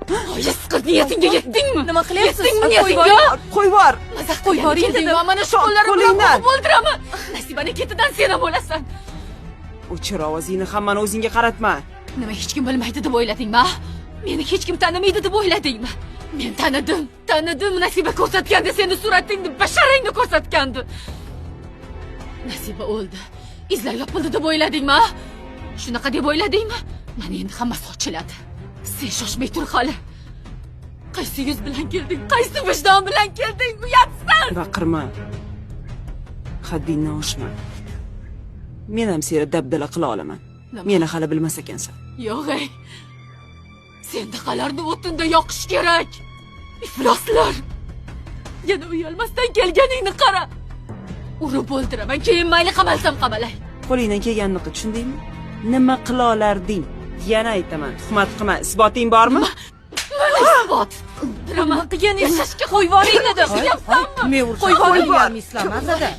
Voy, niyatingga yetdingmi? Nima qilyapsiz? Yetdingmi niyatingga? Qo'yib yubor. Mazax Qo'yib yuboring dedim. Mana shu qo'llarim bilan Qo'lingdan. bo'g'ib o'ldiraman. Nasibani ketidan sen ham o'lasan. O'chir ovozingni, hammani o'zingga qaratma. Nima, hech kim bilmaydi deb o'yladingmi? A? Meni hech kim tanimaydi deb o'yladingmi? Men tanidim, tanidim. Nasiba ko'rsatgandi seni suratingni, basharangni ko'rsatgandi. Nasiba o'ldi. Izlar yopildi deb o'yladingmi? A? Shunaqa deb o'yladingmi? Mana endi hammasi ochiladi. Sen shoshmay tur hali. Qaysi yuz bilan kelding? Qaysi vijdon bilan kelding? Uyatsiz! Baqirma. Haddingdan oshma. Men ham seni dabdala qila olaman. Nima? Meni hali bilmas ekansan. Yo'q ey. Sendaqalarni o'tinda yoqish kerak. Ifloslar. Yana uyalmasdan kelganingni qara. Urib o'ldiraman, keyin mayli qamalsam qamalay. Qo'lingdan kelganini qil, tushundingmi? Nima qila olarding? Yana aytaman, tuhmat qilma. Isboting bormi? Mana isbot. Nima qilganingiz? Yashashga Qo'yib yuboring dedim. Tushunyapsanmi? Qo'yib yuboring. Mazada.